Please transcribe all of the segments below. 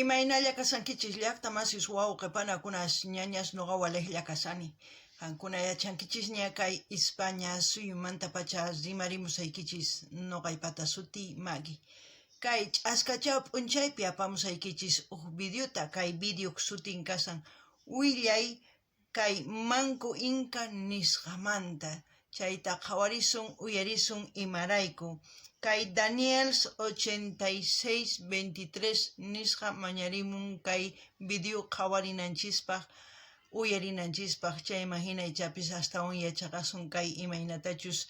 Imaynalla kashankichis llaqta masis wawqe panakunas ñañas noqa walejlla kashani. Qankuna yachankichisña kay Ispaña suyumantapacha rimarimusaykichis noqaypata sutiy Maggie. Kay ch'askachaw p'unchaypi apamusaykichis uj videota kay videoq sutin kashan Willay kay Manco Inca nisqamanta. Chayta qhawarisun uyarisun imarayku. Kay Daniels 8623 nisqa mañarimun kay video qhawarinanchispaq uyarinanchispaq chayman hina ichapis astawan yachaqasun kay imaynatachus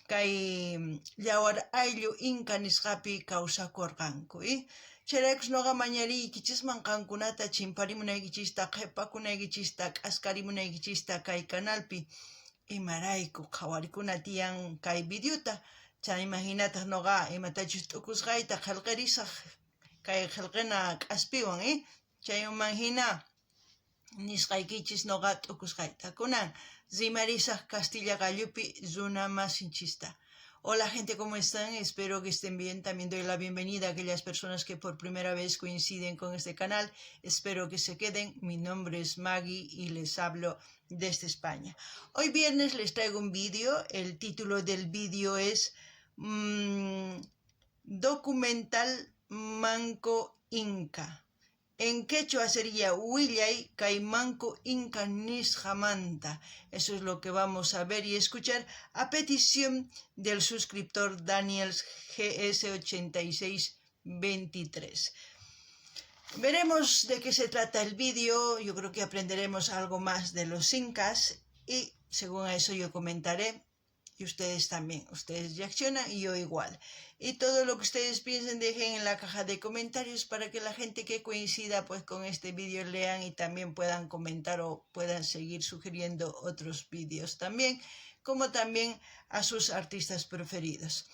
kay yawar ayllu inka nisqapi kawsakurqanku. Chayraykus noqa mañariykichisman qankunata chimparimunaykichista, qhepakunaykichista, k'askarimunaykichista kay canalpi imarayku qhawarikuna tiyan kay videota chayman hinataq noqa imatachus t'ukusqayta qhelqerisaq kay qhelqena k'aspiwan chayman hina nisqaykichis noqa t'ukusqayta. Kunan rimarisaq kastilla qallupi runa masinchista. Hola gente, ¿cómo están? Espero que estén bien. También doy la bienvenida a aquellas personas que por primera vez coinciden con este canal. Espero que se queden. Mi nombre es Maggie y les hablo desde España. Hoy viernes les traigo un vídeo. El título del vídeo es Documental Manco Inca. En quechua sería Willay kay Manco Inca nisqamanta. Eso es lo que vamos a ver y escuchar a petición del suscriptor Daniels GS8623. Veremos de qué se trata el vídeo, yo creo que aprenderemos algo más de los incas y según eso yo comentaré y ustedes también. Ustedes reaccionan y yo igual. Y todo lo que ustedes piensen dejen en la caja de comentarios para que la gente que coincida pues con este vídeo lean y también puedan comentar o puedan seguir sugiriendo otros vídeos también, como también a sus artistas preferidos.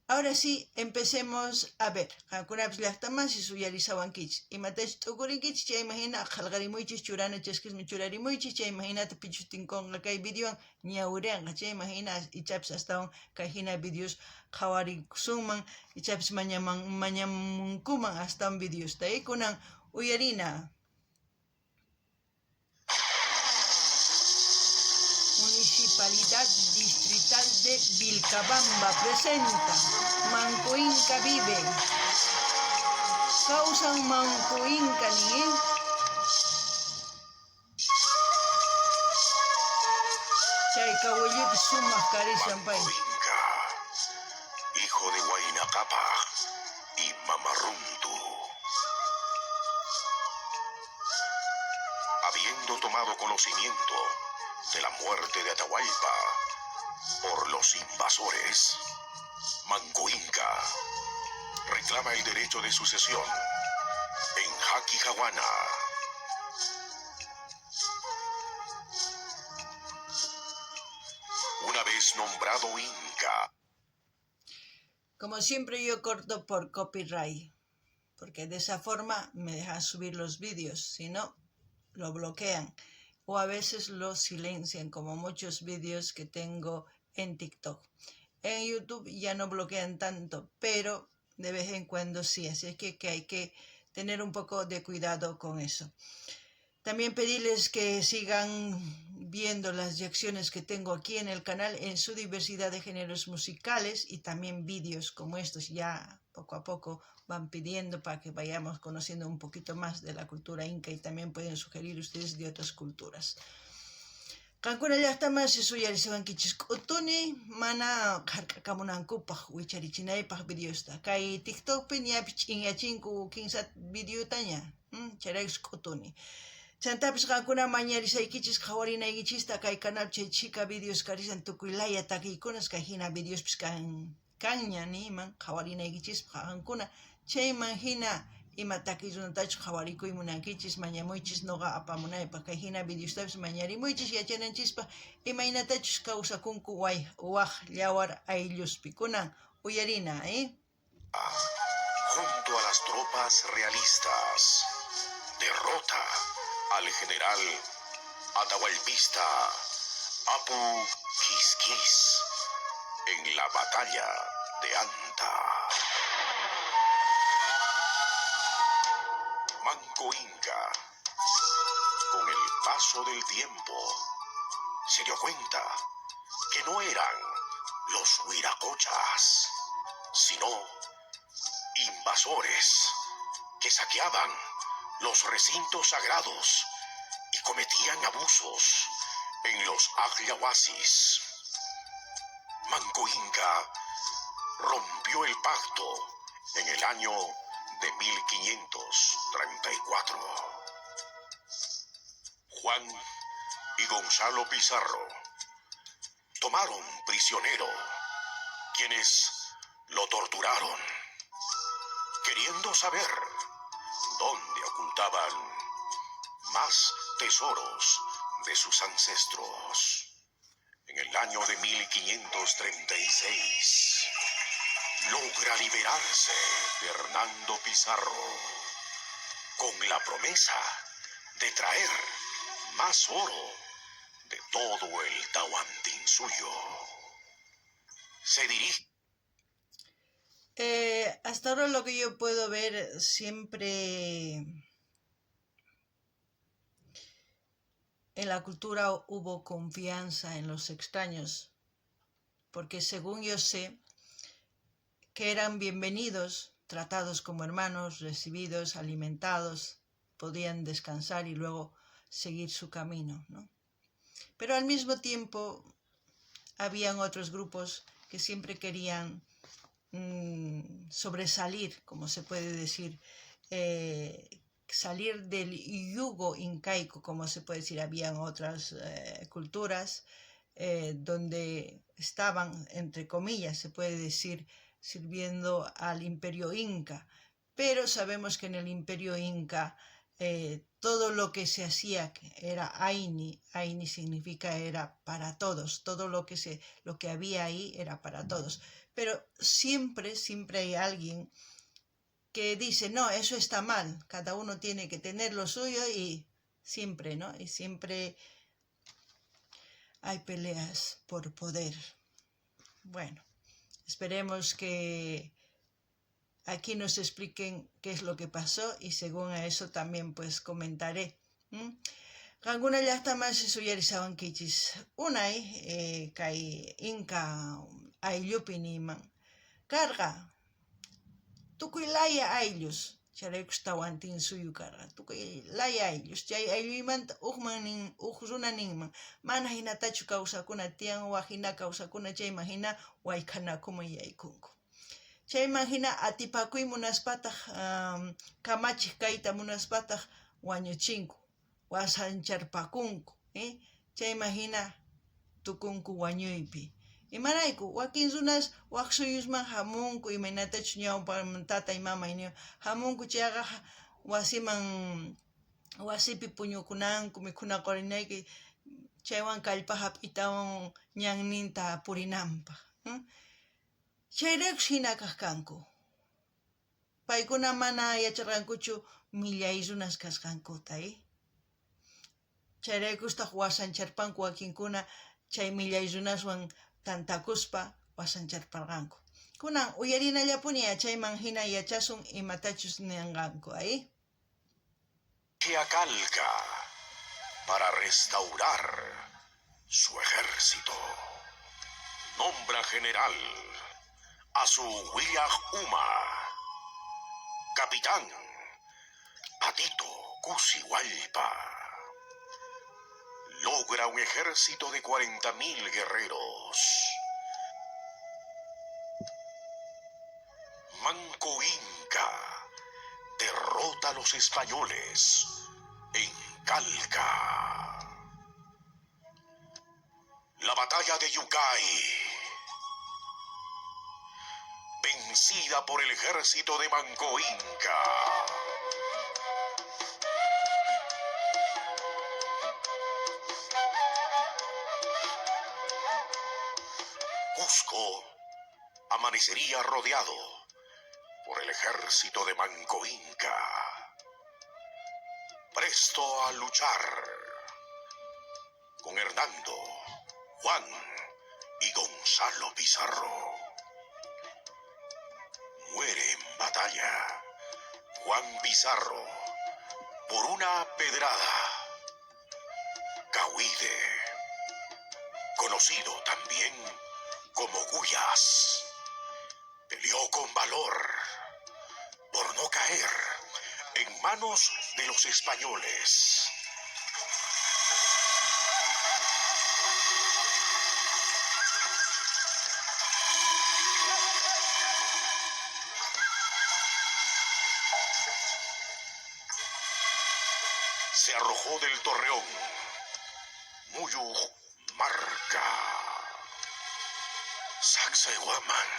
Ahora sí, empecemos a ver. Qankunapis llaqta masis uyarisawankichis. Imatachus t'ukurinkichis chayman hina qhelqarimuychis churana chaskisman churarimuychis chayman hinata pichus tinkonqa kay videowan ñawirinqa chayman hina ichapis astawan kay hina videos qhawarikusunman ichapis mañaman mañamunkuman astawan videosta kunan uyarina. Municipalidad Distrital de Vilcabamba presenta Manco Inca Vive. Kawsan Manco Inca nin. Chay kawillupis sumaq karishan pay. Manco Inca, hijo de Huayna Cápac y Mama Runtu. Habiendo tomado conocimiento de la muerte de Atahualpa por los invasores, Manco Inca reclama el derecho de sucesión en Jaquijahuana. Una vez nombrado Inca. Como siempre yo corto por copyright, porque de esa forma me dejan subir los vídeos, si no, lo bloquean o a veces lo silencian, como muchos vídeos que tengo en TikTok. En YouTube ya no bloquean tanto, pero de vez en cuando sí, así es que hay que tener un poco de cuidado con eso. También pedirles que sigan viendo las reacciones que tengo aquí en el canal en su diversidad de géneros musicales y también vídeos como estos ya poco a poco van pidiendo para que vayamos conociendo un poquito más de la cultura inca y también pueden sugerir ustedes de otras culturas. Qankuna llaqta masis uyarisawankichis k'utuni mana hark'akamunankupaq wicharichinaypaq videosta. Kay TikTokpi ñapis ch'inyachinku kinsa videotaña, chayraykus k'utuni. Chantapis qankuna mañarisaykichis qhawarinaykichista kay canal chay chhika videos karishan tukuy laya takiykunas kay hina videospis kan kanña niyman qhawarinaykichispaq qankuna chayman hina ima takiy runatachus qhawarikuy munankichis mañamuychis noqa apamunaypaq kay hina videostapis mañarimuychis yachananchispaq imaynatachus kawsakunku waj yawar aylluspi kunan uyarina. Junto a las tropas realistas, derrota al general atahualpista Apu Quisquis en la batalla de Anta. Manco Inca, con el paso del tiempo, se dio cuenta que no eran los huiracochas, sino invasores que saqueaban los recintos sagrados y cometían abusos en los acllahuasis. Manco Inca rompió el pacto en el año de 1534. Juan y Gonzalo Pizarro tomaron prisionero, quienes lo torturaron, queriendo saber dónde ocultaban más tesoros de sus ancestros. En el año de 1536, logra liberarse de Hernando Pizarro con la promesa de traer más oro de todo el Tahuantinsuyo. Se dirige. Hasta ahora lo que yo puedo ver siempre en la cultura hubo confianza en los extraños, porque según yo sé que eran bienvenidos, tratados como hermanos, recibidos, alimentados, podían descansar y luego seguir su camino, ¿no? Pero al mismo tiempo habían otros grupos que siempre querían sobresalir, como se puede decir, salir del yugo incaico, como se puede decir. Habían otras culturas donde estaban, entre comillas, se puede decir, sirviendo al imperio inca. Pero sabemos que en el imperio inca todo lo que se hacía era Ayni. Ayni significa era para todos, todo lo que había ahí era para todos. Pero siempre, siempre hay alguien que dice, no, eso está mal, cada uno tiene que tener lo suyo y siempre, ¿no? Y siempre hay peleas por poder. Bueno, esperemos que aquí nos expliquen qué es lo que pasó y según a eso también pues comentaré. Qankuna llaqtamansi uyarisawankichis unay kay Inka ayllupi niyman karqa tukuy laya ayllus chayraykus Tahuantinsuyu karqa tukuy laya ayllus chay aylluymanta ujman nin uj runa ninman mana hinatachu kawsakuna tiyan waj hina kawsakuna chayman hina wayk'anakuman yaykunku. Chayman hina atipakuy munaspataq kamachiq kayta munaspataq wañuchinku, wasancharpakunku, chayman hina tukunku wañuypi. Imarayku wakin runas waj suyusman hamunku imaynatachus ñawpa tatay mamay hamunku chayqa wasiman wasipi puñukunanku mikhuna qurinayki chaywan kallpa hap'itawan ñanninta purinanpaq. Chayraykus hina kaq kanku. Paykuna mana yacharqankuchu millay runas kasqankuta, Chayraykustaq wasancharpanku wakinkuna chay millay runaswan tantakuspa wasancharparqanku. Kunan uyarinallapuni chayman hina yachasun imatachus ninqanku, ahí. A Calca para restaurar su ejército. Nombra general a su Willaj Uma, capitán a Tito Cusihualpa. Logra un ejército de 40.000 guerreros. Manco Inca derrota a los españoles en Calca. La batalla de Yucay, vencida por el ejército de Manco Inca. Cusco amanecería rodeado por el ejército de Manco Inca, presto a luchar con Hernando, Juan y Gonzalo Pizarro. Muere en batalla Juan Pizarro Por una pedrada. Cahuide, conocido también como Guyas, peleó con valor por no caer en manos de los españoles. Se arrojó del torreón. Muyuj Marca. Sacsayhuaman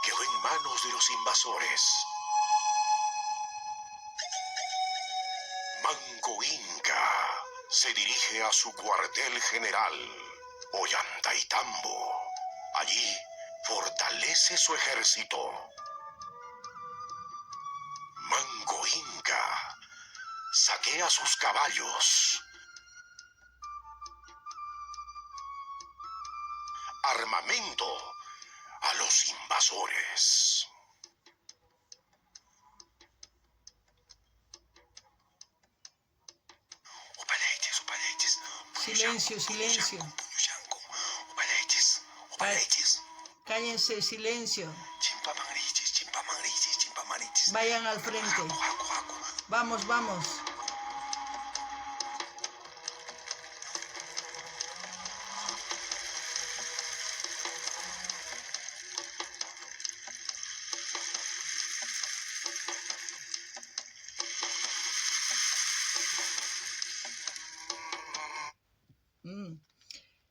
quedó en manos de los invasores. Manco Inca se dirige a su cuartel general, Ollantaytambo. Allí fortalece su ejército. Manco Inca saquea sus caballos. Armamento a los invasores. Silencio, silencio. Cállense, silencio. Vayan al frente. Vamos, vamos.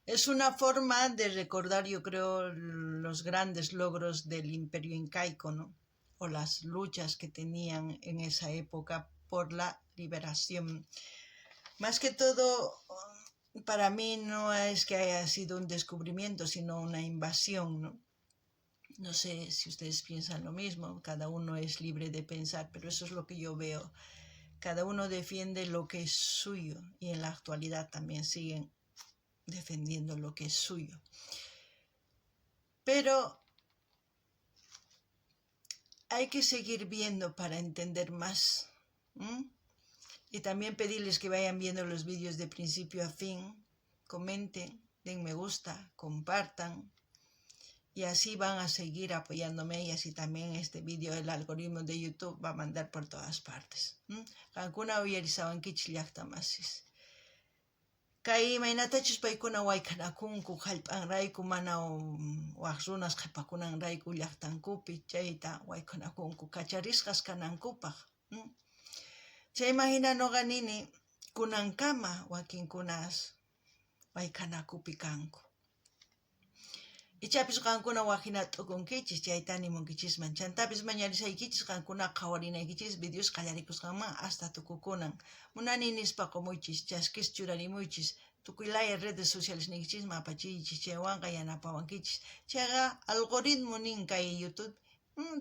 Es una forma de recordar, yo creo, los grandes logros del Imperio Incaico, ¿no? O las luchas que tenían en esa época por la liberación. Más que todo, para mí no es que haya sido un descubrimiento, sino una invasión, ¿no? No sé si ustedes piensan lo mismo, cada uno es libre de pensar, pero eso es lo que yo veo. Cada uno defiende lo que es suyo y en la actualidad también siguen defendiendo lo que es suyo. Pero hay que seguir viendo para entender más. Y también pedirles que vayan viendo los vídeos de principio a fin, comenten, den me gusta, compartan, y así van a seguir apoyándome, y así también este vídeo, el algoritmo de YouTube va a mandar por todas partes. Qankuna uyarisawankichis llaqta masis. Kay imaynatachus paykuna wayk'anakunku jallp'anrayku mana waj runas qhipakunanrayku llaqtankupi chayta wayk'anakunku kacharisqas kanankupaq. Chayman hina noqa nini kunankama wakinkunas wayk'anakupi kanku. Ichapis qankuna wajina t'ukunkichis chayta nimunkichisman. Chantapis mañarisaykichis qankuna qhawarinaykichis videos qallarikusqanman hasta tukukunan. Munani nispa qumuychis, chaskis churarimuychis, tukuy laya redes sociales niykichisman apachiychis, chaywanqa yanapawankichis. Chayqa algoritmo nin kay YouTube,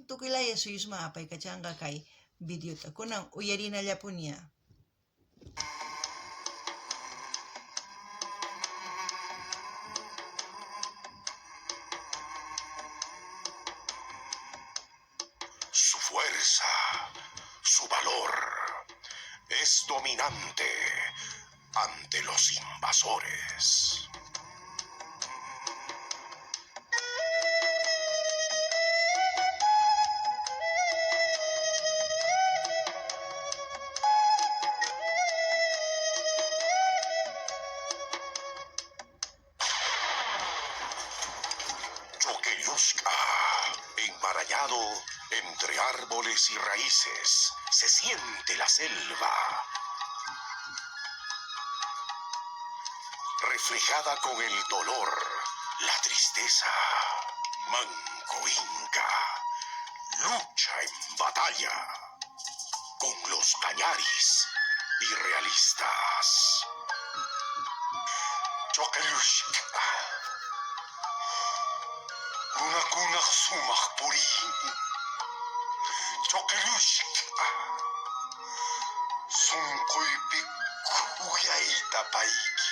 tukuy laya suyusman apaykachanqa kay videota. Kunan uyarinallapunia. Su fuerza, su valor, es dominante ante los invasores. Choquelusca, enmarañado entre árboles y raíces, se siente la selva, reflejada con el dolor, la tristeza. Manco Inca lucha en batalla con los cañaris y realistas. Choquelusca, runakunaj sumaj puriynin. Choquelusca, sunquypi khuyayta payki.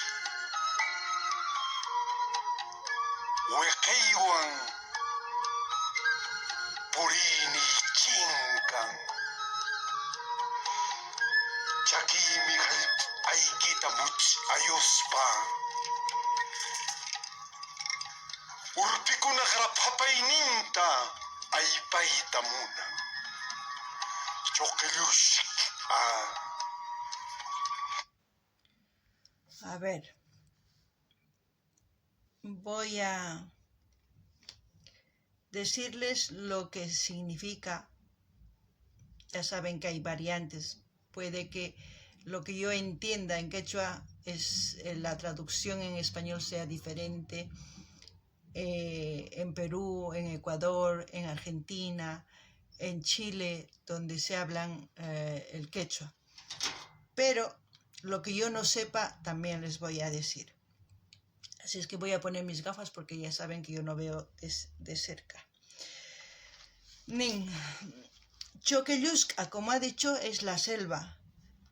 Weqeywan puriyniy chinkan. Chakiymi hallp'aykita much'ayuspa. Urpikunaj raphapayninta aypayta munan. Choqellushk'a. A ver, voy a decirles lo que significa. Ya saben que hay variantes. Puede que lo que yo entienda en quechua es la traducción en español sea diferente en Perú, en Ecuador, en Argentina, en Chile, donde se hablan el quechua. Pero lo que yo no sepa también les voy a decir. Así es que voy a poner mis gafas porque ya saben que yo no veo de cerca. Nin. Choquellusca, como ha dicho, es la selva.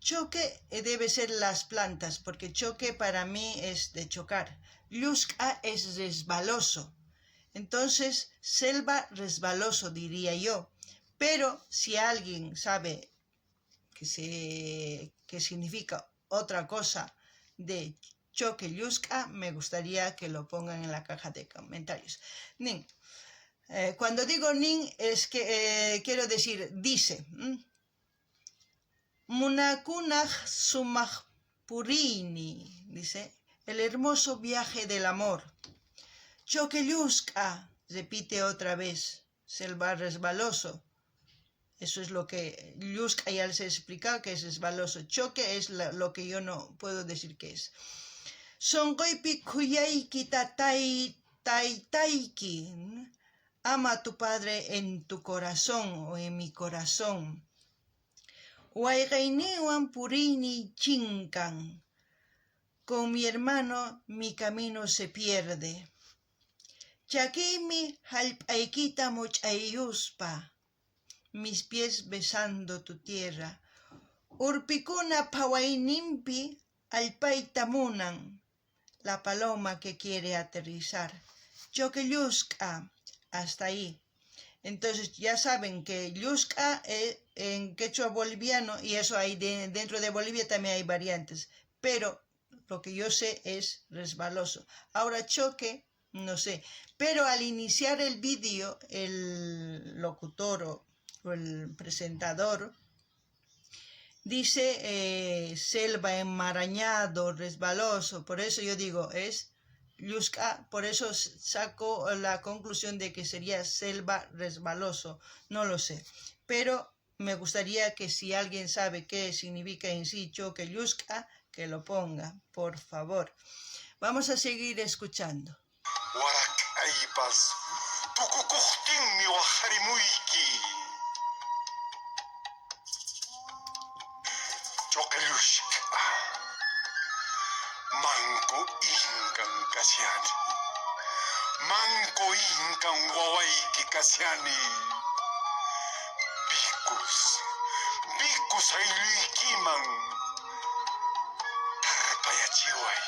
Choque debe ser las plantas, porque choque para mí es de chocar. Llusca es resbaloso. Entonces, selva resbaloso, diría yo. Pero si alguien sabe que significa otra cosa de choque llusca, me gustaría que lo pongan en la caja de comentarios. Nin. Cuando digo nin es que quiero decir dice. Munakunaj sumaj puriynin, dice, el hermoso viaje del amor. Choquellusca, repite otra vez, selva resbaloso. Eso es lo que llusca ya les he explicado que es resbaloso. Choque es lo que yo no puedo decir qué es. Sonqoypi khuyayki tatay taytayki. Ama a tu padre en tu corazón o en mi corazón. Wayqeyniywan puriyniy chinkan. Con mi hermano mi camino se pierde. Chakiymi hallp'aykita much'ayuspa. Mis pies besando tu tierra. Urpikuna phawayninpi allpayta munan. La paloma que quiere aterrizar. Choquellusca, hasta ahí. Entonces ya saben que llusca en quechua boliviano, y eso hay dentro de Bolivia también hay variantes, pero lo que yo sé es resbaloso. Ahora choque, no sé, pero al iniciar el vídeo, el locutor o el presentador dice selva enmarañado, resbaloso, por eso yo digo es llusca, por eso saco la conclusión de que sería selva resbaloso, no lo sé, pero me gustaría que si alguien sabe qué significa en sí choque llusca, que lo ponga, por favor. Vamos a seguir escuchando. Warak'aypas tukukojtinmi wajarimuyki. Choqellushka. Manco Inkan kashani. Manco Inkan wawayki kashani. Vicus, Vicus aylluykiman tarpayachiway.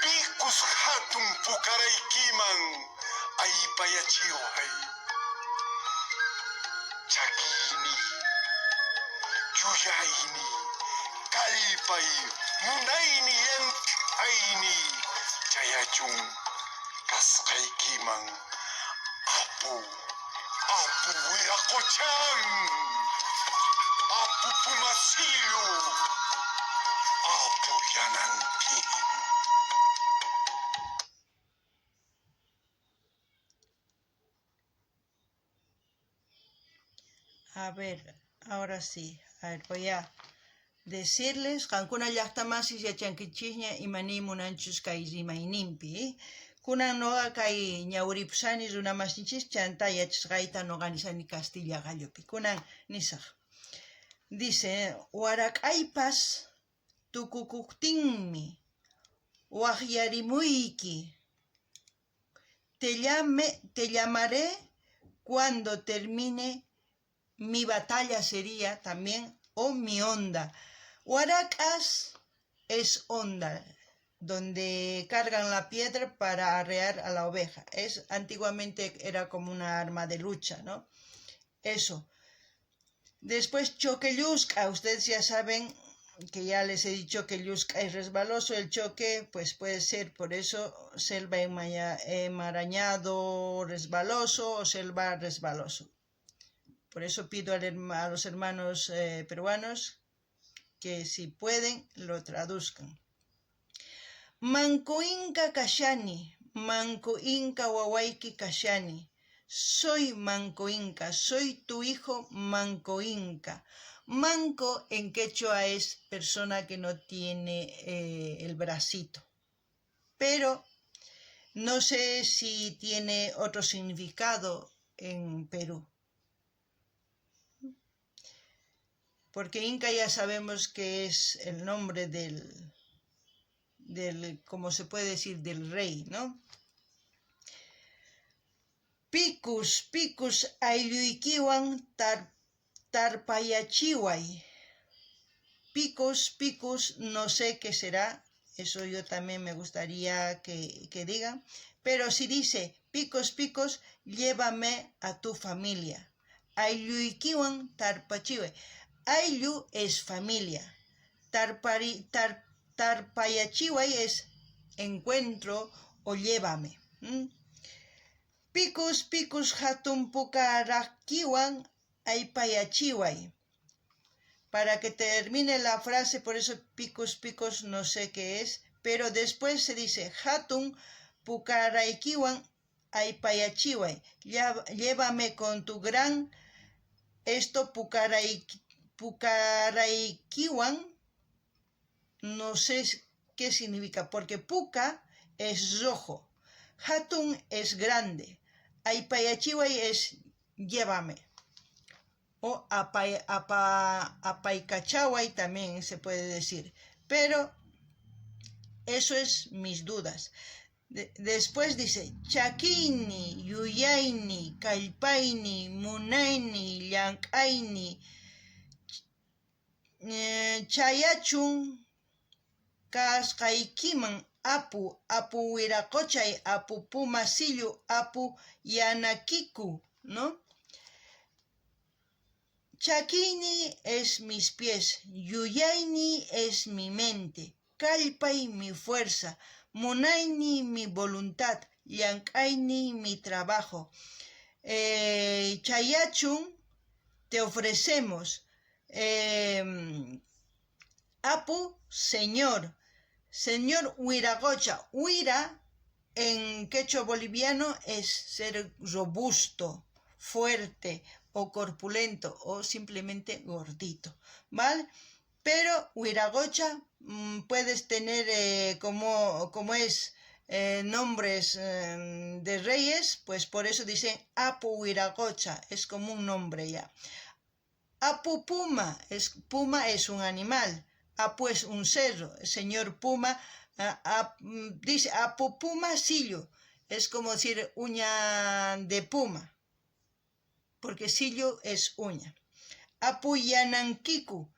Vicus hatun pukaraykiman aypayachiway. Chakiyni, chuyayni, kallpay, munayni llank'ayni chayachun kasqaykiman apu, apu wiraqochan, apu pumasillu, apu yanantin. A ver, ahora sí. A ver, voy a decirles, qankuna llaqta masis yachankichikña imani munanchus kay rimayninpi. Kunan noqa kay ñawiripusani runa masinchis chanta yachasqayta noqa nisani Castilla qallupi. Kunan nisaq. Dice, warak'aypas tukukuptinmi waqyarimuyki. Te llamaré cuando termine mi batalla sería también, o mi honda. Huaracas es honda, donde cargan la piedra para arrear a la oveja. Antiguamente era como una arma de lucha, ¿no? Eso. Después choque llusca, ustedes ya saben que ya les he dicho que llusca es resbaloso, el choque pues puede ser por eso selva enmarañado resbaloso o selva resbaloso. Por eso pido a los hermanos peruanos que si pueden lo traduzcan. Manco Inca kashani, Manco Inca wawayki kashani. Soy Manco Inca, soy tu hijo Manco Inca. Manco en quechua es persona que no tiene el bracito, pero no sé si tiene otro significado en Perú. Porque Inca ya sabemos que es el nombre del, como se puede decir, del rey, ¿no? Picus, picus, aylluykiwan tarpayachiway. Picus, picus, no sé qué será, eso yo también me gustaría que digan, pero si dice picos, picos, llévame a tu familia. Aylluykiwan tarpachiway. Ayllu es familia. Tarpayachiway es encuentro o llévame. Picus, picus, hatun pukarakiwan aypayachiway. Para que termine la frase, por eso picus, picos, no sé qué es, pero después se dice hatun pukaraykiwan aypayachiway. Llévame con tu gran esto pukaraykiwan, no sé qué significa, porque puka es rojo, hatun es grande, aypayachiway es llévame. O apaykachaway también se puede decir, pero eso es mis dudas. Después dice, chakini, yuyayni, kallpayni, munayni, llank'ayni, chayachun kasqaykiman apu, apu wiraqochay, apu puma sillu, apu yanakiku, ¿no? Chakini es mis pies, yuyayni es mi mente, kallpay mi fuerza, munayni mi voluntad, llank'ayni mi trabajo. Chayachun te ofrecemos. Apu, señor, señor Huiracocha. Huira en quechua boliviano es ser robusto, fuerte o corpulento o simplemente gordito, ¿vale? Pero Huiracocha puedes tener como es nombres de reyes, pues por eso dicen Apu Huiracocha, es como un nombre ya. Apu Puma, puma es un animal, Apu es un cerro, el señor Puma, dice Apu Puma Sillo, es como decir uña de puma, porque sillo es uña. Apu Yanankiku,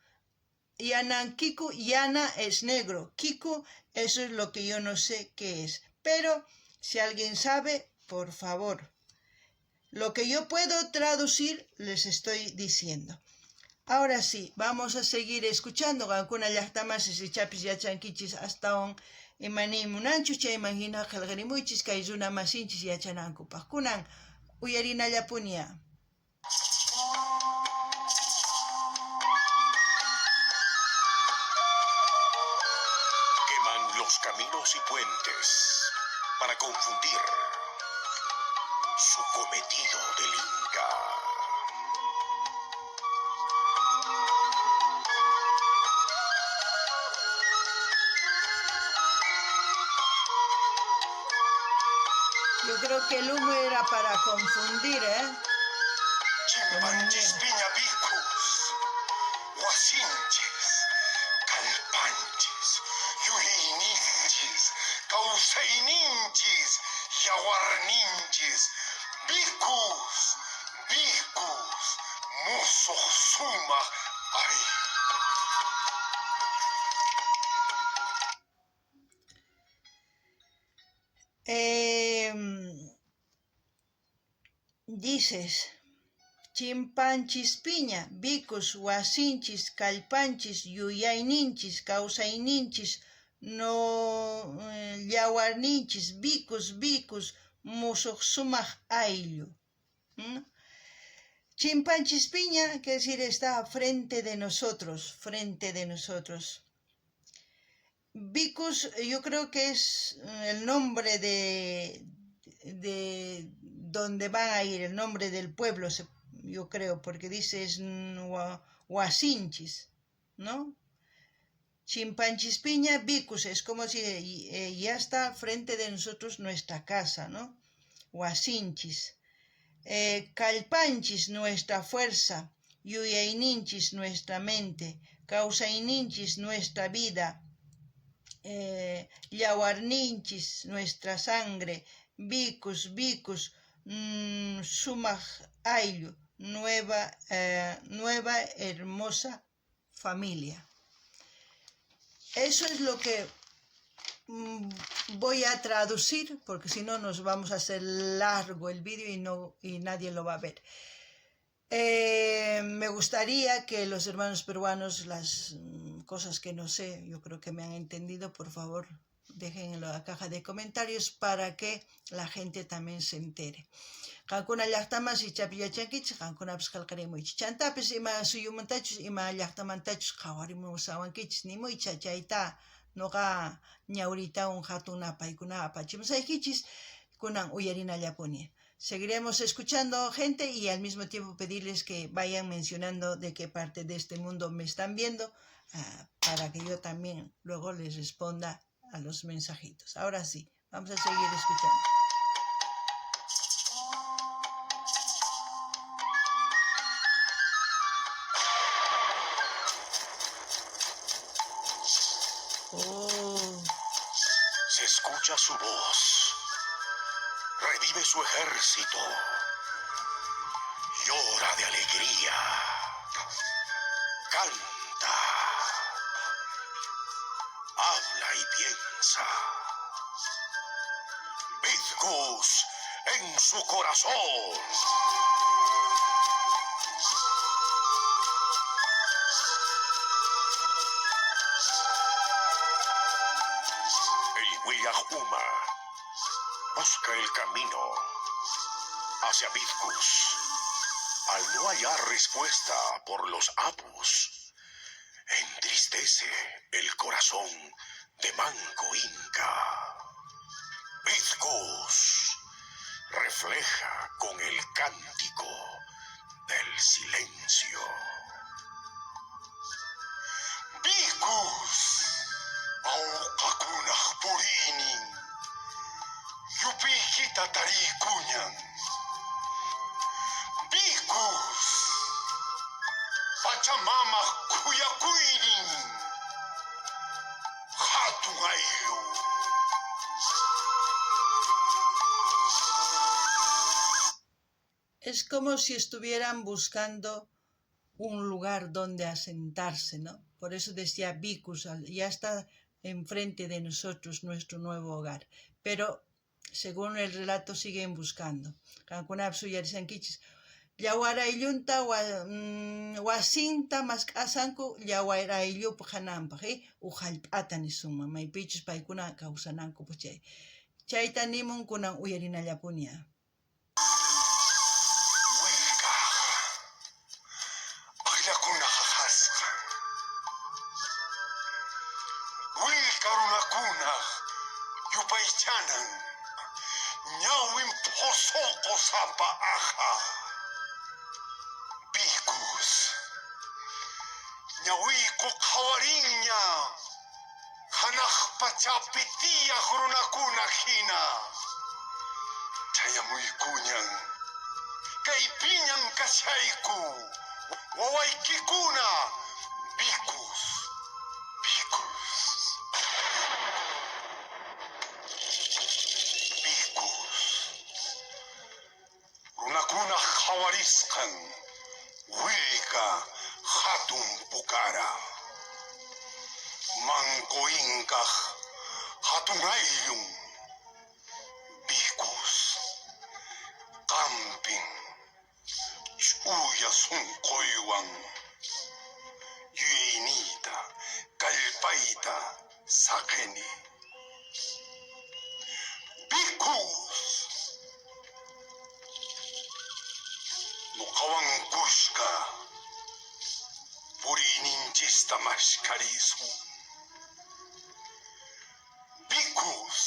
Yanankiku, Yana es negro, Kiku, eso es lo que yo no sé qué es, pero si alguien sabe, por favor. Lo que yo puedo traducir, les estoy diciendo. Ahora sí, vamos a seguir escuchando. Qankuna llaqtamasis ichapis yachankichis astawan imani munanchu chayman hina qillqarimuychis kay runa masinchis yachanankupaq. Kunan uyarinallapunia. Queman los caminos y puentes para confundir su cometido del Inca. Yo creo que el humo era para confundir, ¿eh? Chimpanchis, piñapicus, guasinches, calpanches, yuyayninchis, kawsayninchis, yawarninchis, bicus, bicus, musuq sumaq ay. Dices, Chimpanchispiña, Vicus, wasinchis, kallpanchis, yuyayninchis, kawsayninchis, no yawarninchis, Vicus, Vicus, musuq sumaq ayllu. Chimpanchispiña, quiere decir está frente de nosotros, frente de nosotros. Vicus, yo creo que es el nombre de donde van a ir, el nombre del pueblo, yo creo, porque dice es Huasinchis, ¿no? Chimpanchispiña, Vicus, es como si ya está frente de nosotros nuestra casa, ¿no? Huasinchis. Kallpanchis, nuestra fuerza, Yuyayninchis, nuestra mente, Kawsayninchis, nuestra vida, Yawarninchis, nuestra sangre, Vicus, Vicus, Sumaq ayllu, nueva hermosa familia. Eso es lo que voy a traducir, porque si no nos vamos a hacer largo el vídeo y nadie lo va a ver. Me gustaría que los hermanos peruanos, las cosas que no sé, yo creo que me han entendido, por favor, dejen en la caja de comentarios para que la gente también se entere. Qankuna llaqtamas ichapi yachankichis, qankunapis qillqarimuychis. Chantapis ima suyumantachus, ima llaqtamantachus qhawarimusawankichis, nimuycha chayta noqa ñawritawan hatun napaykuna apachimusaykichis, kunan uyarinallapuni. Seguiremos escuchando gente y al mismo tiempo pedirles que vayan mencionando de qué parte de este mundo me están viendo, para que yo también luego les responda a los mensajitos. Ahora sí, vamos a seguir escuchando. Oh. Se escucha su voz. Revive su ejército. Llora de alegría. Canta. Habla y piensa. Vitcos en su corazón. El Willajuma busca el camino hacia Vitcos. Al no hallar respuesta por los apus, entristece el corazón de Manco Inca. Vitcos refleja con el cántico del silencio. Vitcos, awqakunaj puriynin, yupiykita tariykuñan. Vitcos, Pachamamaj khuyakuynin, hatun ayllu. Es como si estuvieran buscando un lugar donde asentarse, ¿no? Por eso decía Vicus, ya está enfrente de nosotros nuestro nuevo hogar. Pero, según el relato, siguen buscando. Qankunapis uyarishankichis. Yawarayllunta wasinta mask'asanku yawarayllupaq hananpaq, uj hallp'ata nisunman, maypichus paykuna kawsanankupaq chay. Chayta nimun kunan uyarinallapuni. Willka, aqllakunaj jasqan. Willka runakunaj yupaychanan, ñawin phosoqo sapa aja. Vicus, ñawiyku qhawarinña, hanaj pachapi tiyaj runakuna hina. Chayamuykuñan, kaypiñan kashayku, wawaykikuna, Vicus, Vicus. Vicus. Runakuna qhawarisqan, willka hatun pukara. Manco Incaj hatun ayllun, Vicus, qampin, Ch'uya sonqoywan yuyayniyta, kallpayta saqeni. Vikus! Noqawan kushka puriyninchista mashkarisun. Vikus!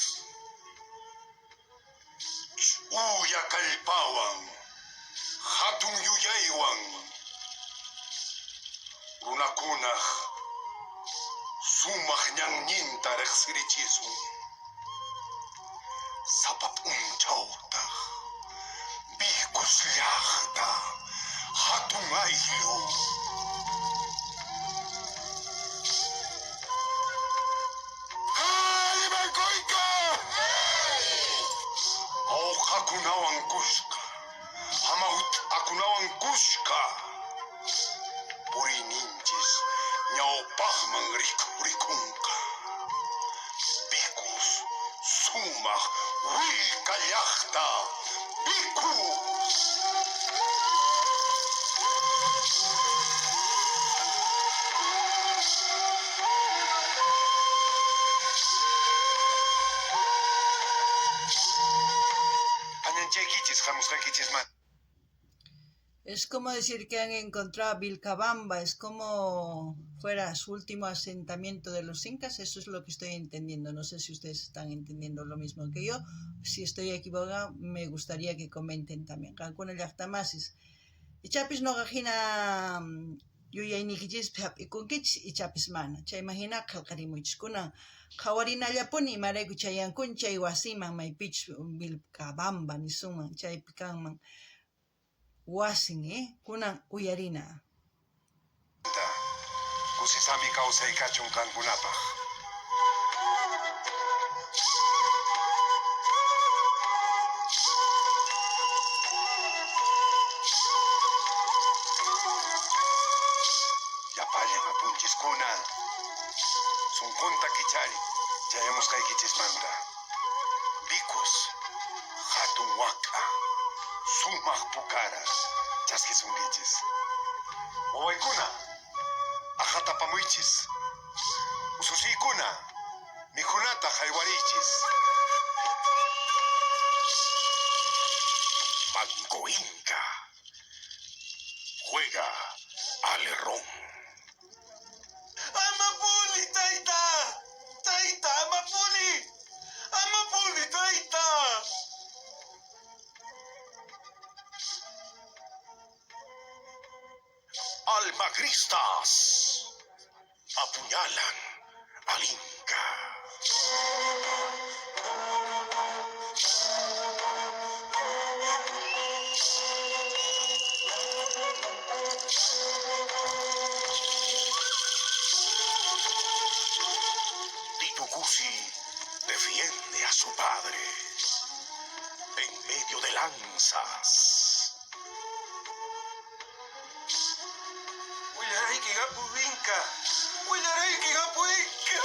Ch'uya kallpawan, jatun yuyaywan runakunaj sumaj ñanninta rejsirichisun. Sapa p'unchawtaj Vikus llajta jatun ayllu. Qharimankoyka! Awqakunawan kushka, hamawt'akunawan kushka puriyninchis ñawpajman rikhurikonqa. Vikus sumaj willka llajta, Vikus! Añanchaykichis jamusqaykichismanta. Es como decir que han encontrado Vilcabamba, es como fuera su último asentamiento de los incas, eso es lo que estoy entendiendo. No sé si ustedes están entendiendo lo mismo que yo. Si estoy equivocado, me gustaría que comenten también. Qankuna llajtamasis. Ichapis noqa jina yuyayniykichispi jap'ikunkichis, ichapis mana. Chayman jina qhelqarimuychis. Kunan qhawarinallapuni imarayku chayankun chay wasiman maypichus Vilcabamba nisunman chaypi kanman wasin, eh? Kunan uyarina. Kusisami kawsay kachun qankunapaj. Llapallan apunchiskuna sonqonta kichari chayamusqaykichismanta. Vikus jatun wak'a, sumaj pukara chaskisunkichis. Wawaykuna, aqatapamuychis. Ususiykuna, mikhunata jaywariychis. Manco Inca juega al ron. ¡Amapuni, tayta! ¡Tayta, amapuni! ¡Amapuni, tayta! Almagristas apuñalan al Inca. Titu Cusi defiende a su padre en medio de lanzas. Willarayki apu Inca! Willarayki apu Inca!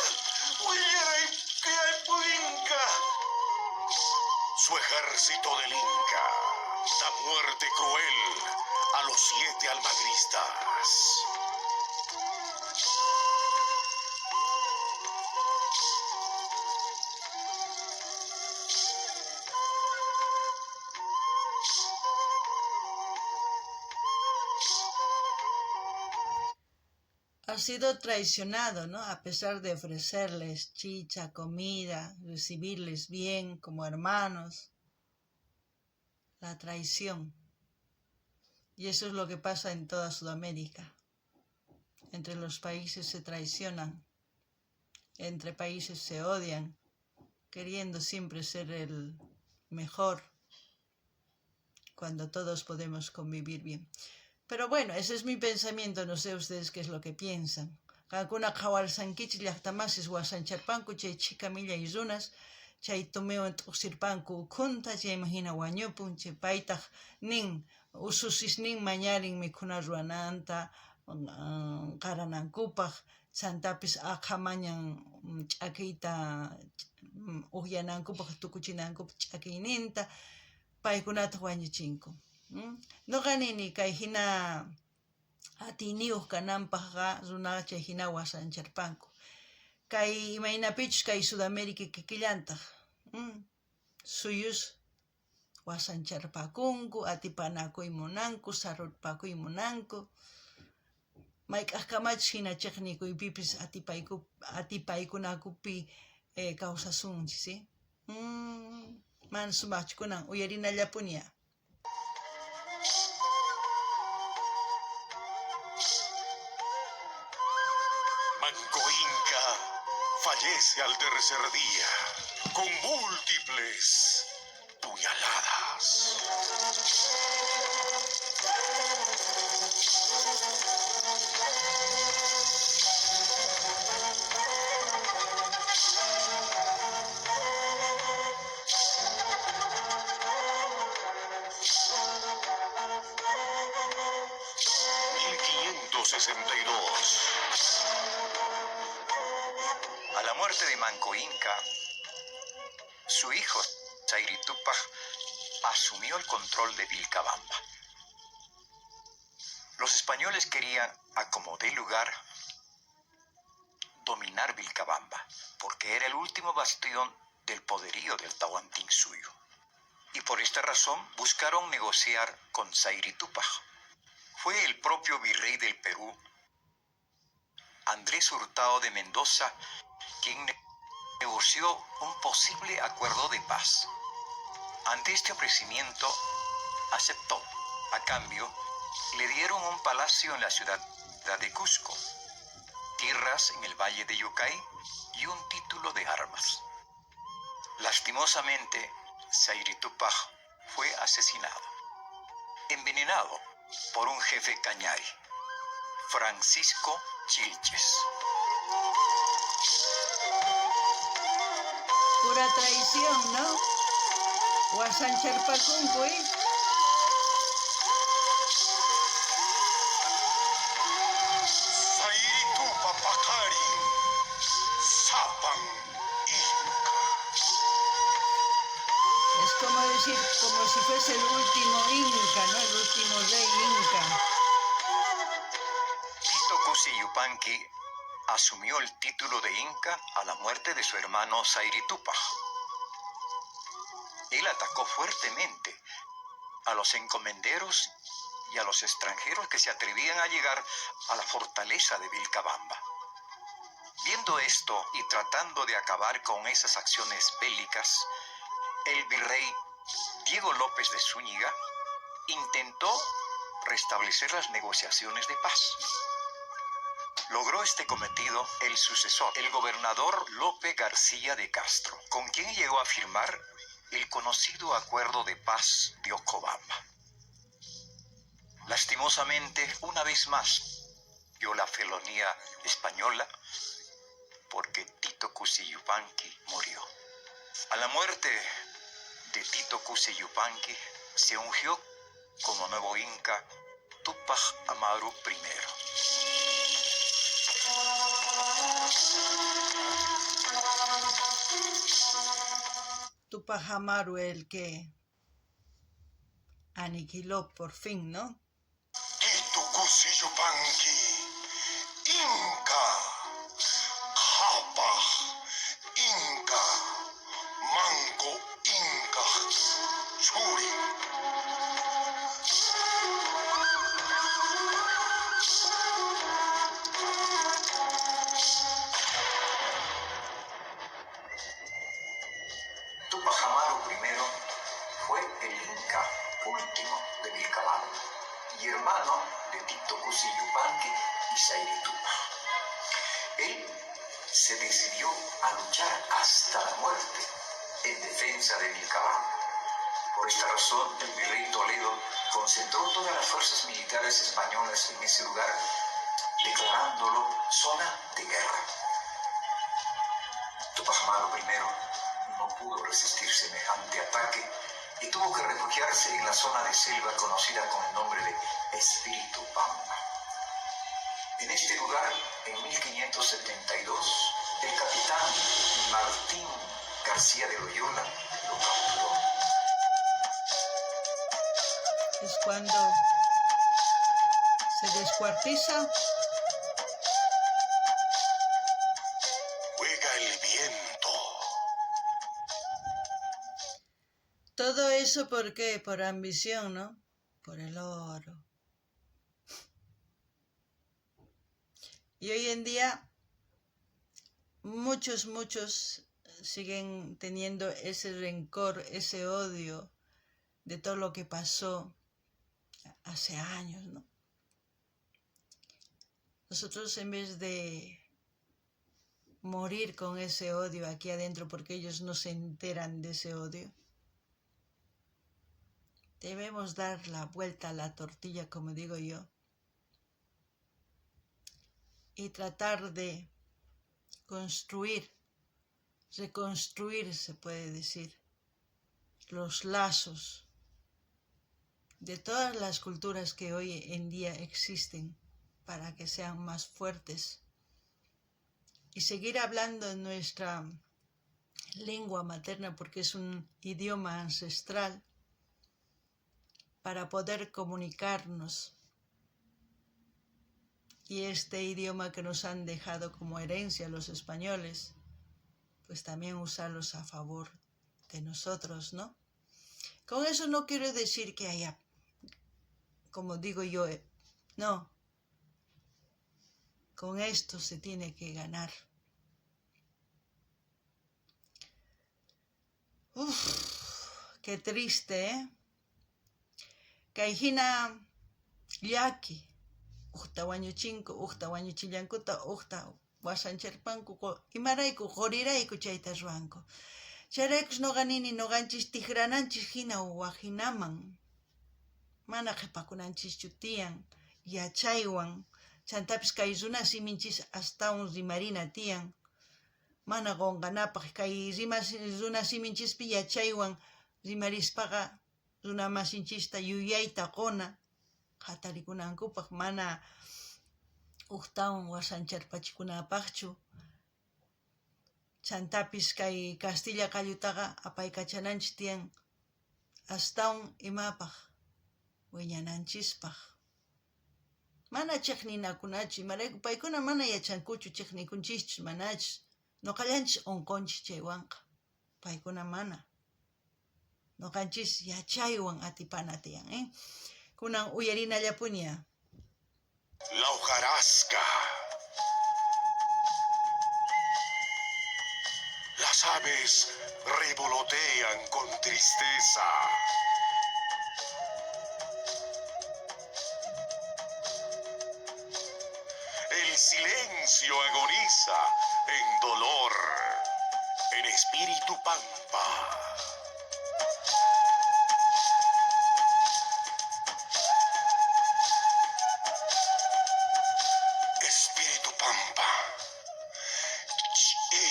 Willarayki apu Inca! Su ejército del Inca da muerte cruel a los 7 almagristas. Ha sido traicionado, ¿no? A pesar de ofrecerles chicha, comida, recibirles bien como hermanos. La traición. Y eso es lo que pasa en toda Sudamérica. Entre los países se traicionan, entre países se odian, queriendo siempre ser el mejor, cuando todos podemos convivir bien. Pero bueno, ese es mi pensamiento, no sé ustedes qué es lo que piensan. Qankuna qhawarsankichis llajtamasis wasancharpanku chay chhika millay runas, chay tumiwan t'uqsirpanku ukhunta, chayman hina wañupun, chay paytaj nin, ususisnin mañarin mikhuna ruwananta, qaranankupaj, chantapis aqha mañan ch'akiyta ujyanankupaj, tukuchinankupaj ch'akiyninta, paykunata wañuchinku. Noqa nini kay jina atiyniyoj kananpajqa runaqa chay jina wasancharpanku. Kay imaynapichus kay Sudamérica kikillantaj suyus wasancharpakunku, atipanakuy munanku, sarurpakuy munanku. Mayk'ajkamachus jina chejnikuypipis atipaykunakupi kawsasunchis, ¿sí? Mana sumajchu kunan uyarinallapuni ya. Manco Inca fallece al tercer día con múltiples puñaladas. ...1562... A la muerte de Manco Inca, su hijo Sayri Túpac asumió el control de Vilcabamba. Los españoles querían, a como dé lugar, dominar Vilcabamba, porque era el último bastión del poderío del Tahuantinsuyo. Y por esta razón buscaron negociar con Sayri Túpac. Fue el propio virrey del Perú, Andrés Hurtado de Mendoza, quien negoció un posible acuerdo de paz. Ante este ofrecimiento, aceptó. A cambio, le dieron un palacio en la ciudad de Cusco, tierras en el valle de Yucay y un título de armas. Lastimosamente, Sayri Túpac fue asesinado, envenenado por un jefe cañari, Francisco Chilches. Pura traición, ¿no? Wasancharpakunku, ¿eh? Sayri Tupa paqarin, sapan Inca. Es como decir, como si fuese el último Inca, ¿no? El último rey Inca. Tito Cusi Yupanqui asumió el título de Inca a la muerte de su hermano Sayri Túpac. Él atacó fuertemente a los encomenderos y a los extranjeros que se atrevían a llegar a la fortaleza de Vilcabamba. Viendo esto y tratando de acabar con esas acciones bélicas, el virrey Diego López de Zúñiga intentó restablecer las negociaciones de paz. Logró este cometido el sucesor, el gobernador Lope García de Castro, con quien llegó a firmar el conocido Acuerdo de Paz de Ocobamba. Lastimosamente, una vez más, dio la felonía española porque Tito Cusi Yupanqui murió. A la muerte de Tito Cusi Yupanqui se ungió como nuevo Inca Túpac Amaru I. Túpac Amaru, el que aniquiló por fin, ¿no? Tito Cusi Yupanqui, Inca, Qhapaj, Inca, Manco Inca, Churin. Túpac Amaru I fue el Inca último de Vilcabamba y hermano de Tito Cusi Yupanqui y Sayri Túpac. Él se decidió a luchar hasta la muerte en defensa de Vilcabamba. Por esta razón, el virrey Toledo concentró todas las fuerzas militares españolas en ese lugar, declarándolo zona de guerra. Túpac Amaru I no pudo resistir semejante ataque y tuvo que refugiarse en la zona de selva conocida con el nombre de Espíritu Pampa. En este lugar, en 1572, el capitán Martín García de Loyola lo capturó. Es cuando se descuartiza. Juega el viento. Todo eso, ¿por qué? Por ambición, ¿no? Por el oro. Y hoy en día muchos, muchos siguen teniendo ese rencor, ese odio de todo lo que pasó hace años, ¿no? Nosotros, en vez de morir con ese odio aquí adentro, porque ellos no se enteran de ese odio, debemos dar la vuelta a la tortilla, como digo yo, y tratar de construir, reconstruir, se puede decir, los lazos de todas las culturas que hoy en día existen para que sean más fuertes y seguir hablando en nuestra lengua materna, porque es un idioma ancestral, para poder comunicarnos. Y este idioma que nos han dejado como herencia los españoles, pues también usarlos a favor de nosotros, ¿no? Con eso no quiero decir que haya, como digo yo, no. Con esto se tiene que ganar. Uf, qué triste, ¿eh? Kay hina llaki, ujta wañuchinku, ujta wañuchillankuta, ujta wasancharpanku, imarayku qorirayku chayta ruwanku. Chayraykus noqa nini noqanchis tijrananchis hina wajinaman. Mana qhipakunanchischu tiyan yachaywan. Chantapis kay runa siminchis astawan rimarina tiyan. Mana qonqanapaq kay runa siminchispi yachaywan rimarispaqa runa masinchista yuyayta qona qatarikunankupaq, mana ujtawan wasancharpachikunapaqchu. Chantapis kay Castilla qallutaqa apaykachananchis tiyan astawan imapaq wiñananchispaq. Mana chiqninakunachu, imarayku paykuna mana yachankuchu chiqnikunchischu, manachus. Noqallanchis unqunchis chaywanqa, paykuna mana. Noqanchis yachaywan atipana tiyan, ¿eh? Kunan uyarinallapunia. La hojarasca. Las aves revolotean con tristeza. El silencio agoniza en dolor, en espíritu pampa. Espíritu pampa. Ch'i.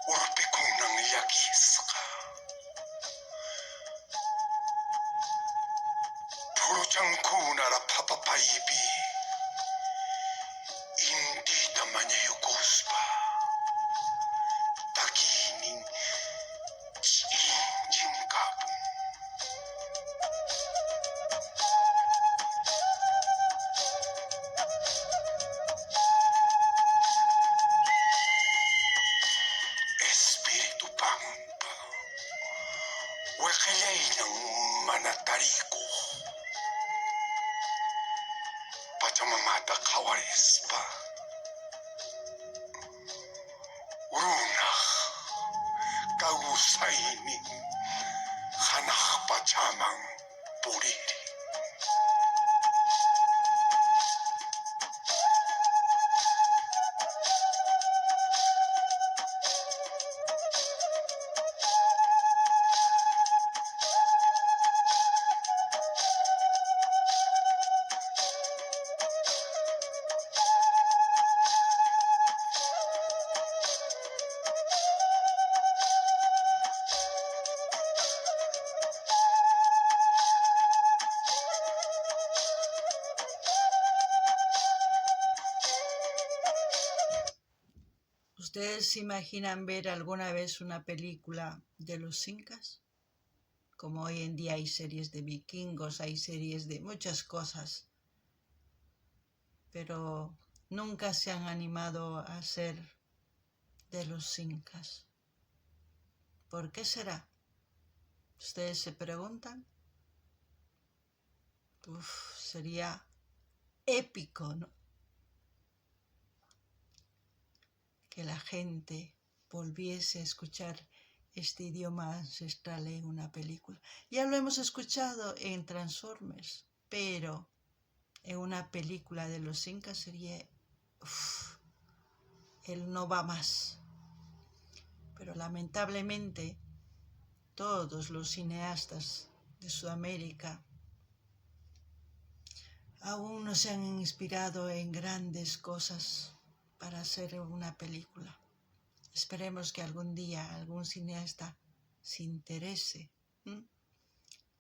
Urpikunan llakisqa. Phuruchankuna raphapapaypi. Intita mañayukuspa. Takiynin ch'in chinkapun. Espíritu pampa. Weqellayñan mana tarikuq. Pachamamata qhawarispa. Runaj kawsaynin hanaq pachaman puriri. ¿Ustedes se imaginan ver alguna vez una película de los incas? Como hoy en día hay series de vikingos, hay series de muchas cosas, pero nunca se han animado a hacer de los incas. ¿Por qué será? ¿Ustedes se preguntan? Uf, sería épico, ¿no? Que la gente volviese a escuchar este idioma ancestral en una película. Ya lo hemos escuchado en Transformers, pero en una película de los incas sería... Uf, él no va más. Pero lamentablemente todos los cineastas de Sudamérica aún no se han inspirado en grandes cosas para hacer una película. Esperemos que algún día algún cineasta se interese.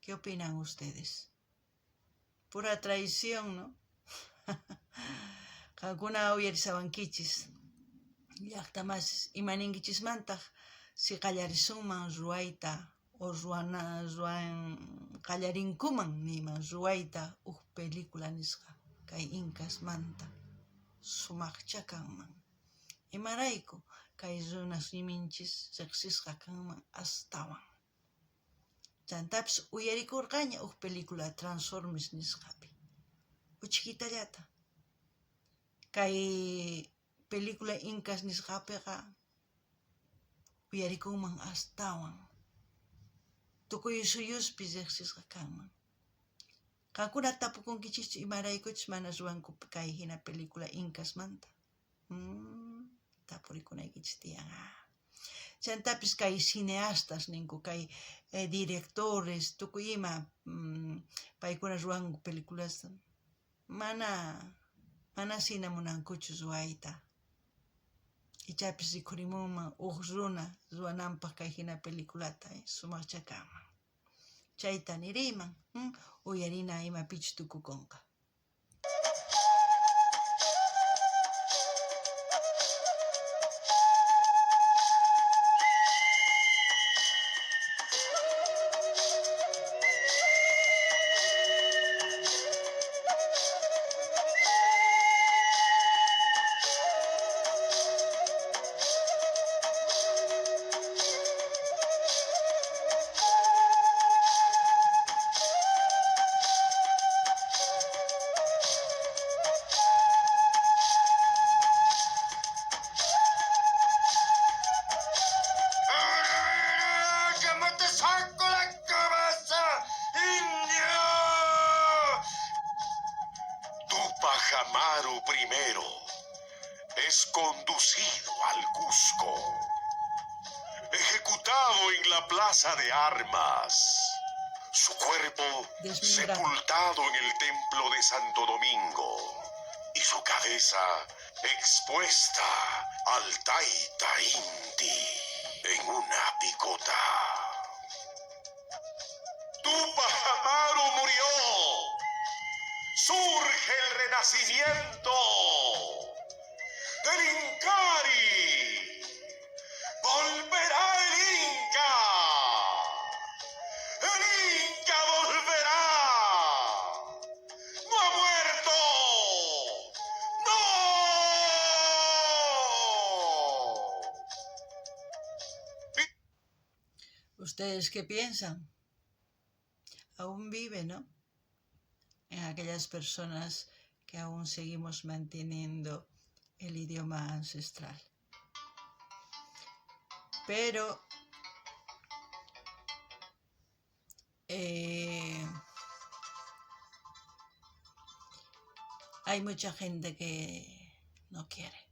¿Qué opinan ustedes? Pura traición, ¿no? Qankuna uyarisawankichis llajta masis imaninkichismantaq si qallarisunman ruwayta o ruwana ruwan qallarinkuman niyman ruwayta uj película nisqa kay incasmanta sumaqcha kanman. Imarayku kay runas siminchis riqsisqa kanman astawan. Chantapis uyarikurqaña uj película Transformers nisqapi. Uchkitallata. Kay película incas nisqapiqa uyarikunman astawan. Tukuy suyuspi riqsisqa kanman. Qankuna tapukunkichischu imaraykuchus mana ruwanku kay hina película incasmanta. Tapurikunaykichis tiyan. Chantapis kay cineastas ninku, kay directores, tukuy ima paykuna ruwanku peliculasta. Mana sina munankuchu ruwayta. Ichapis rikhurimunman uj runa ruwananpaq kay hina peliculata, sumaqcha kanman. Chayta niriyman, uyarina imapichus tukukunqa. Túpac Amaru primero es conducido al Cusco, ejecutado en la plaza de armas, su cuerpo Desmembrado. sepultado en el templo de Santo Domingo y su cabeza expuesta al Taita Inti en una picota. Túpac Amaru murió. Surge el renacimiento del Inkarrí. Volverá el Inca. El Inca volverá. No ha muerto. No. ¿Ustedes qué piensan? Aún vive, ¿no? En aquellas personas que aún seguimos manteniendo el idioma ancestral. Pero hay mucha gente que no quiere.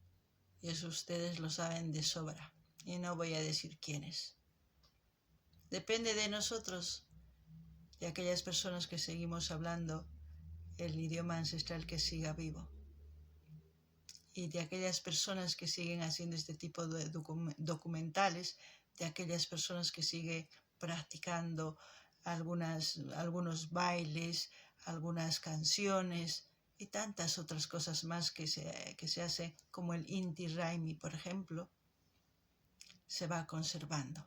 Y eso ustedes lo saben de sobra. Y no voy a decir quiénes. Depende de nosotros, de aquellas personas que seguimos hablando el idioma ancestral, que siga vivo. Y de aquellas personas que siguen haciendo este tipo de documentales, de aquellas personas que siguen practicando algunos bailes, algunas canciones y tantas otras cosas más que se hace, como el Inti Raymi, por ejemplo, se va conservando.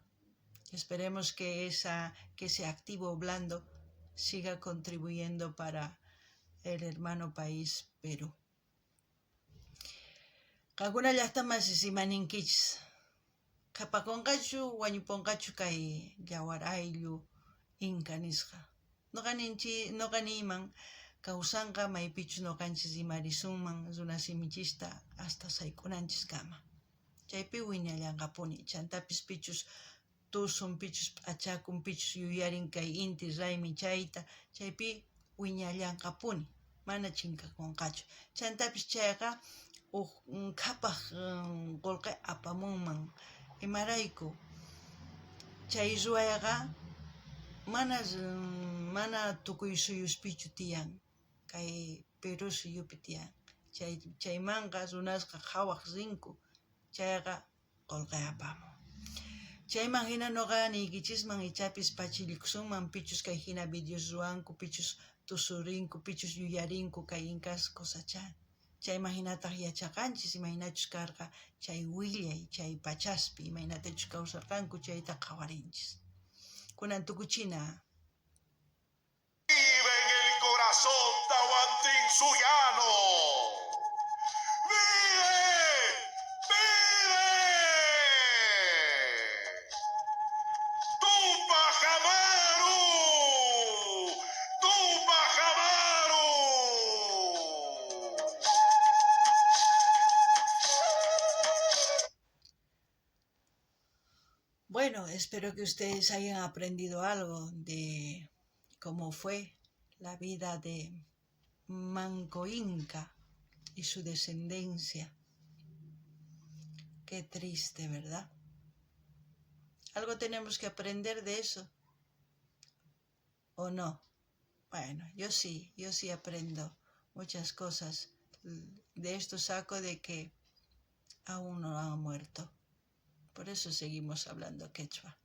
Esperemos que, esa, que ese activo blando siga contribuyendo para el hermano país Perú. Qankuna llaqta masis imaninkichis? Qhepakonqachu wañuponqachu kay yawar ayllu inka nisqa? Noqa ninchi, noqa niyman kawsanqa maypichus noqanchis rimarisunman runa simichista hasta sayk'unanchiskama. Chaypi wiñallanqapuni. Chantapis pichus tusun, pichus p'achakun, pichus yuyarin kay inti raymi chayta, chaypi wiñallanqapuni, mana chinkakunqachu. Chantapis chayqa uj qhapaj qolqe apamunman. Imarayku? Chay ruwayqa mana mana tukuy suyuspichu tiyan, kay Perú suyupi tiyan. Chay chaymanqa runasqa qhawaj rinku, chayqa qolqe apamun. Chayman jina noqa niykichisman ichapis pachillikusunman pichus kay jina videos ruwanku, pichus tusurinku, pichus yuyarinku kay inkas cosachá. Chayman jinataj yachaqanchis imaynachus karqa chay willay, chay pachaspi imaynatachus kawsarqanku chayta qhawarinchis. Kunan tukuchina. Vive en el corazón tahuantinsuyano. ¡Vive! ¡Vive! ¡Tupac Amaru! ¡Tupac Amaru! Bueno, espero que ustedes hayan aprendido algo de cómo fue la vida de Manco Inca y su descendencia. Qué triste, ¿verdad? Algo tenemos que aprender de eso. ¿O no? Bueno, yo sí aprendo muchas cosas. De esto saco de que aún no han muerto. Por eso seguimos hablando quechua.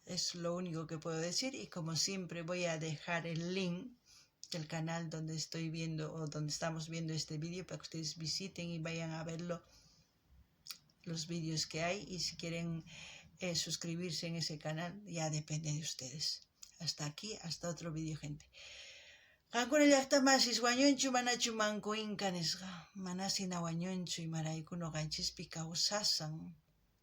Es lo único que puedo decir y como siempre voy a dejar el link del canal donde estoy viendo o donde estamos viendo este vídeo para que ustedes visiten y vayan a verlo, los vídeos que hay, y si quieren suscribirse en ese canal ya depende de ustedes. Hasta aquí, hasta otro vídeo, gente. Qankuna llaqta masis wañunchu manachu Manco Inca nisqa? Manasina wañunchu, imarayku noqanchispi kawsasan.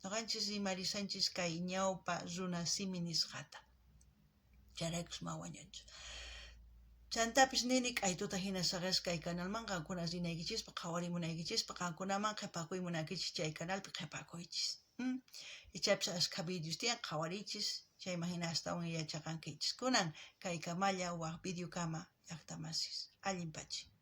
Noqanchis rimarisanchis kay ñawpa runa simi nisqata. Chayraykus ma wañunchu. Chantapis nini k'aytuta hina saqesqa kay canalman qankuna rinaykichispaq, qhawarimunaykichispaq, qankunaman qhepakuy munankichis chay canalpi qhepakuychis. Ichapis askha videos tiyan, qhawariychis, chayman hina astawan yachaqankichis. Kunan kaykamalla waj videokama llaqta masis. Allin pachi.